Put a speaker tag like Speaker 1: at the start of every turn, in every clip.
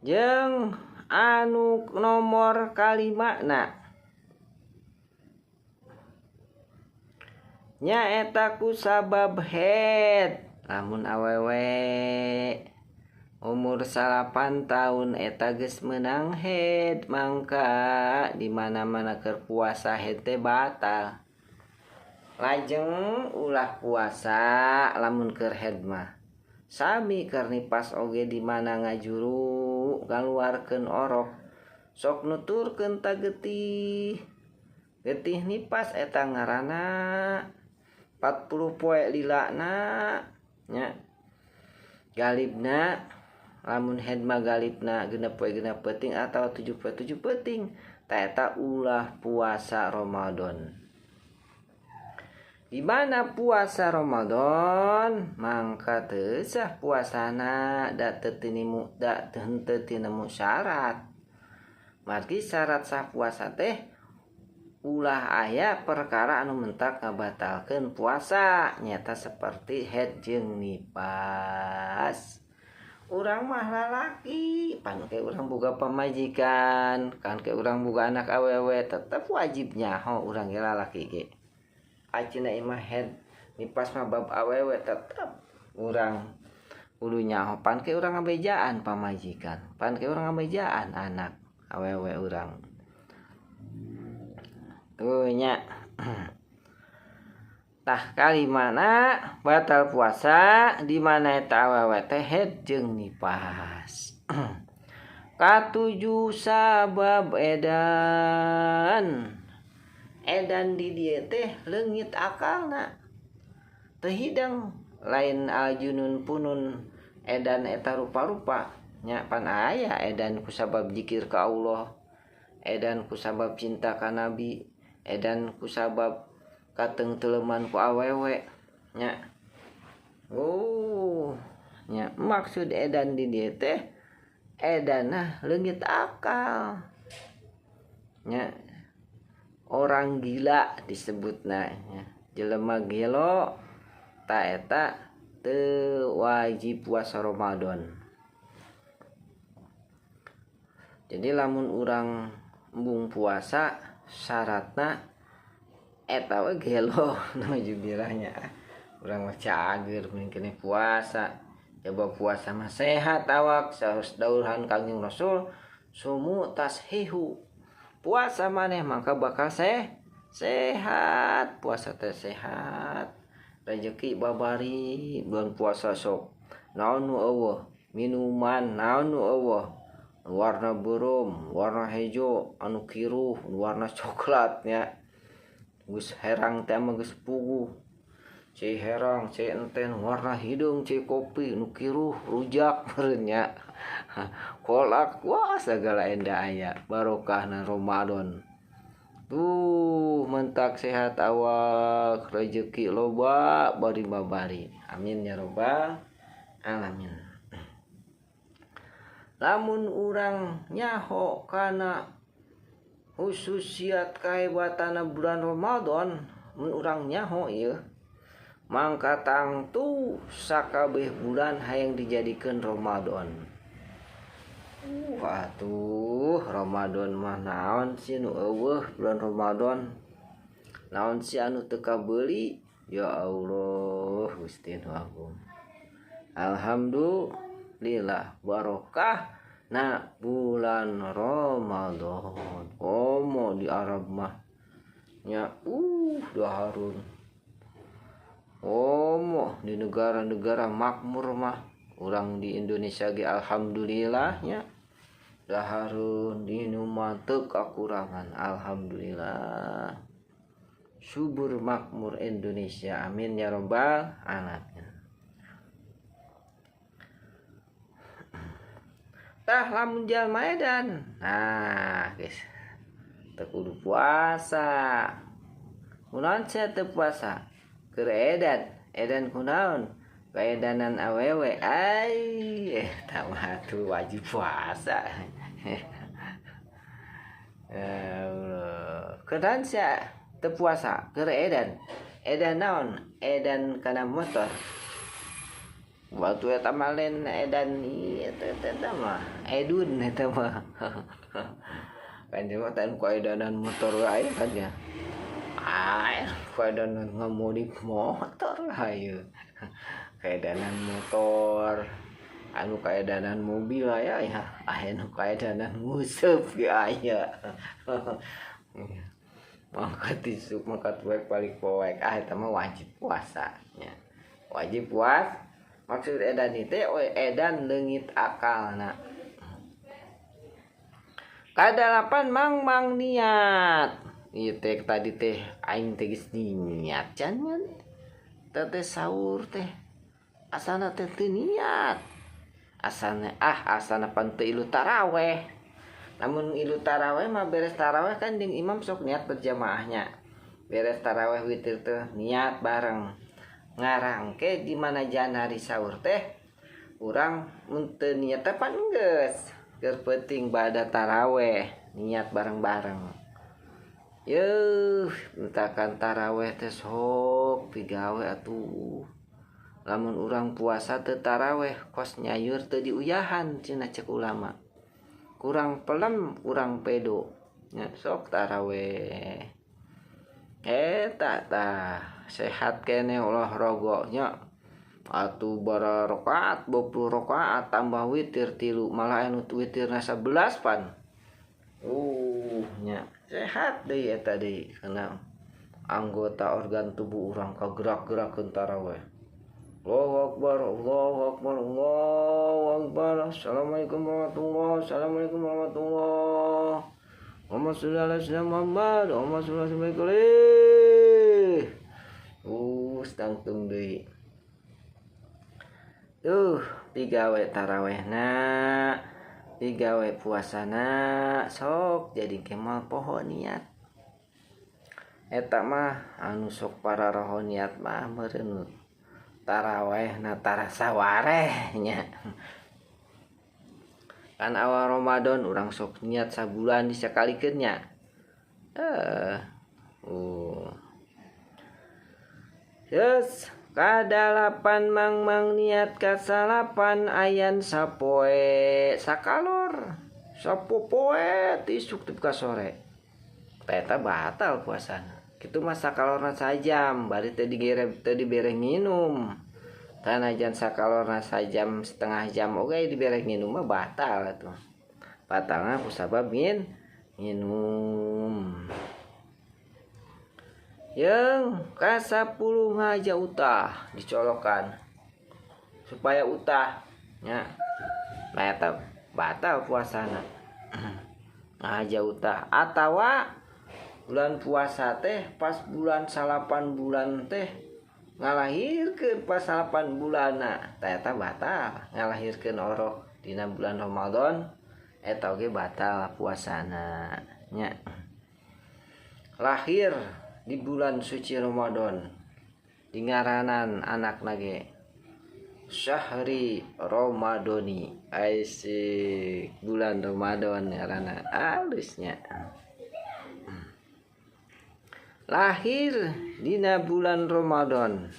Speaker 1: Jeung anu nomor kalimana nyaeta ku sabab haid. Lamun awewe umur 9 tahun eta geus meunang haid, mangka di mana-mana keur puasa haid teh batal. Lajeng ulah puasa lamun keur haid mah. Sami keur nipas oge di mana ngajuru ngaluarkeun orok, sok nuturkeun ta getih. Getih nipas eta ngaranna 40 poe lilana nya. Galibna lamun haid mah galibna 6 poe 6 peuting atau 7 poe 7 peuting, ta eta ulah puasa Ramadan. Di mana puasa Ramadan mangka teu sah puasana da teu tinimu da henteu tinemu syarat. Margi syarat sah puasa teh ulah aya perkara anu mentak ngabatalkeun puasa nyata seperti haid jeung nipas. Urang mah lalaki, pan ke urang boga pamajikan, kan ke urang boga anak awewe, tetep wajib nyaho urang ge lalaki ge. Acina imah haid nipas mah bab awewe tetep urang kudu nyaho, pan ke urang ngabejaan pamajikan, pan ke urang ngabejaan anak awewe urang. Tuh nya. Tah kalimana batal puasa di mana eta awewe teh haid jeung nipas. Katujuh sabab edan. Edan di dieu teh leungit akalna. Teu hidang lain aljunun punun edan eta rupa-rupa nya, pan aya edan ku sabab zikir ka Allah, edan ku sabab cinta ka nabi, edan ku sabab katengteuleman ku awewe nya. Oh nya, maksud edan di dieu teh edanah leungit akal nya. Orang gila disebutna nya. Jelema gelo ta eta teu wajib puasa Ramadan. Jadi lamun urang embung puasa syaratna eta we gelo nauzubillah nya. Urang mah cager mending keneh puasa. Coba puasa mah sehat awak, saos dauhan Kangjeng Rasul sumu tashihu. Puasa maneh mangka bakal sehat, puasa teh sehat. Rezeki babari bulan puasa sok. Naon nu eueuh, minuman naon nu eueuh. Warna beureum, warna hejo, anu kiruh, warna coklat nya. Geus herang teh mah geus puguh. Cai herang, cai enten, warna hideung, cai kopi, nu kiruh, rujak meureun nya. Kolak, wah segala enda aya barokahna Ramadan. Tuh mentak sehat awak, rezeki loba bari babari. Amin ya robbal alamin. Lamun urang nyaho kana khususiat kahebatana bulan Ramadan, mun urang nyaho ieu mangka tangtu sakabeh bulan hayang dijadikeun Ramadan. Atuh Ramadan mah naon sih nu eueuh bulan Ramadan? Naon sih anu teu kabeuli? Ya Allah, Gusti nu agung. Alhamdulillah barokah na bulan Ramadan. Komo di Arab mah nya daharun. Komo di negara-negara makmur mah, urang di Indonesia ge alhamdulillah nya. Daharun minuman teu kakurangan, alhamdulillah. Subur makmur Indonesia, amin ya robbal alamin. Tah lamun jalma edan, nah guys, teu kudu puasa. Kunaon sia teu puasa? Keur edan, edan kunaon? Kaedanan awewe, ai eta mah tuh wajib puasa. Ya Allah. Kedan sia teu puasa, keur edan. Edan naon? Edan kana motor. Waktu eta mah lain edan ieu eta mah edun eta mah. Kan dia mah teh ku edanan motor wae kan ya. Ah, ku edanan ngamodif motor hayu. Kaedanan motor, anu kaedanan mobil aya ya, anu kaedanan nguseup ge aya. Mangkat isuk mangkat poek balik poek, ah eta mah wajib puasa nya. Wajib puas. Maksud edan itu edan leungit akalna. Kadalapan mang-mang niat. Ieu teh tadi teh aing teh geus niat can man. Teh sahur teh asana teh teu niat. Asana asana pan teu ilu taraweh. Namun ilu taraweh mah beres taraweh kan jeung imam sok niat berjamaahnya. Beres taraweh witir teh niat bareng. Ngarang ke di mana jan hari sahur teh urang mun teu niat teh pan geus. Keur penting bada taraweh niat bareng-bareng. Yeuh, mentakan taraweh teh sok pigawe atuh. Lamun urang puasa teu taraweh kos nyayur teu diuyahan cenah cek ulama. Kurang pelem, kurang pedo. Nya sok taraweh. Eta tah sehat keneh ulah rogo nya. Atuh bara rakaat 20 rakaat tambah witir 3 malah anu witirna 11 pan. Nya sehat deui eta deui kana anggota organ tubuh urang kagerak-gerakeun taraweh. Allahu akbar, Allahu akbar, Allahu akbar. Assalamualaikum warahmatullahi, assalamualaikum warahmatullahi. Allahumma sholli ala sayyidina Muhammad, Allahumma sholli ala sayyidina Muhammad. Tangtung deui. Tuh, digawe tarawehna, digawe puasana, sok jadi kemal poho niat. Eta mah anu sok para roho niat mah meureun tarawehna tarasa wareh nya. Kan awal Ramadan urang sok niat sabulan disakalikeun nya. Yes, kadalapan mang-mang niat kasalapan ayan sapoe sakalor sapopoe isuk tepi ka sore. Eta batal puasana. Kitu mah sakalorna sajam bari teu digere teu dibere nginum. Tanajan sakalorna sajam setengah jam oge dibere nginum mah batal atuh. Batalna kusabab nginum. Yang ka-10 ngaja utah dicolokan supaya utah nya. Nah eta batal puasana. Ngaja utah atawa bulan puasa teh pas bulan 9 bulan teh ngalahirkeun pas 8 bulanna tah eta batal ngalahirkeun orok dina bulan Ramadan eta oge batal puasana nya. Lahir di bulan suci Ramadan di ngaranan anakna ge Syahri Ramadoni, aisik bulan Ramadan ngaranna alusnya. Lahir dina bulan Ramadan,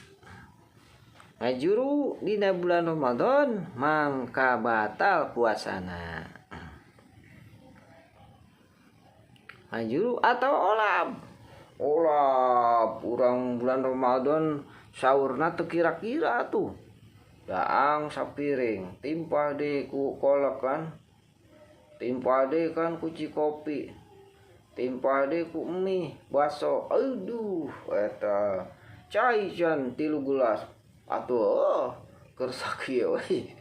Speaker 1: ngajuru dina bulan Ramadan mangka batal puasana. Ngajuru atau olab. Olab urang bulan Ramadan sahurna teu kira-kira tuh. Daang sapiring, timpah deui ku kolak kan. Timpah deui kan ku cikopi. Timpah deui ku mie, baso. Aduh, eta cai can 3 gelas. Atuh keur sakieu we.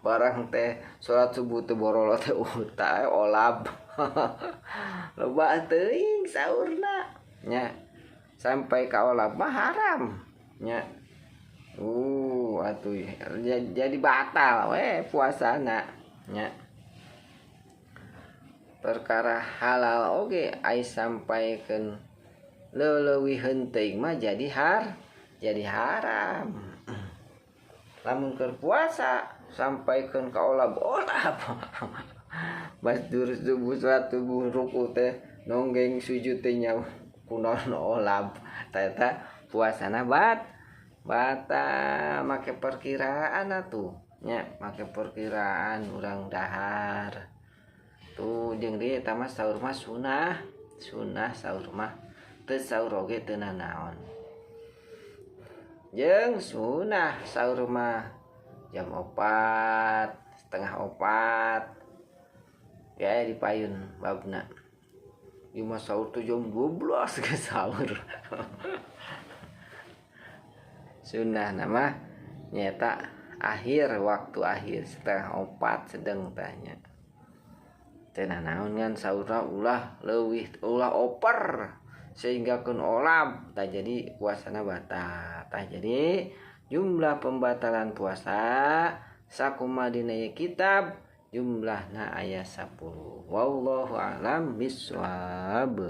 Speaker 1: Barang teh salat subuh teh borolo teh utah olab. Loba teuing saurna nya. Sampai ka olab mah haram nya. Atuh jadi batal we puasana nya. Perkara halal oge ai sampaikeun leuwih teuing mah jadi haram. Lamun keur puasa sampaikeun ka olab-olab. Bas durus subuh salat subuh ruku teh nonggeng sujud teh nya kunaon olab. Eta puasana Batal make perkiraan atuh nya, make perkiraan urang dahar. Tuh jeung deui eta mah sahur mah sunah, sunah sahur mah teu sahur oge teu nanaon. Jeung sunah sahur mah jam 4, 3:30. Ya di payun babna. Ieu mah sahur tuh jam 12 ge sahur. Sunah nama nyata akhir waktu akhir 3:30 sedeng tanya. Teu nanaon ngan sahurna ulah leuwih ulah oper sehingga keun olab tah jadi puasana batal. Tah jadi jumlah pembatalan puasa sakumaha dina ieu kitab jumlahna aya 10. Wallahu a'lam bishawab.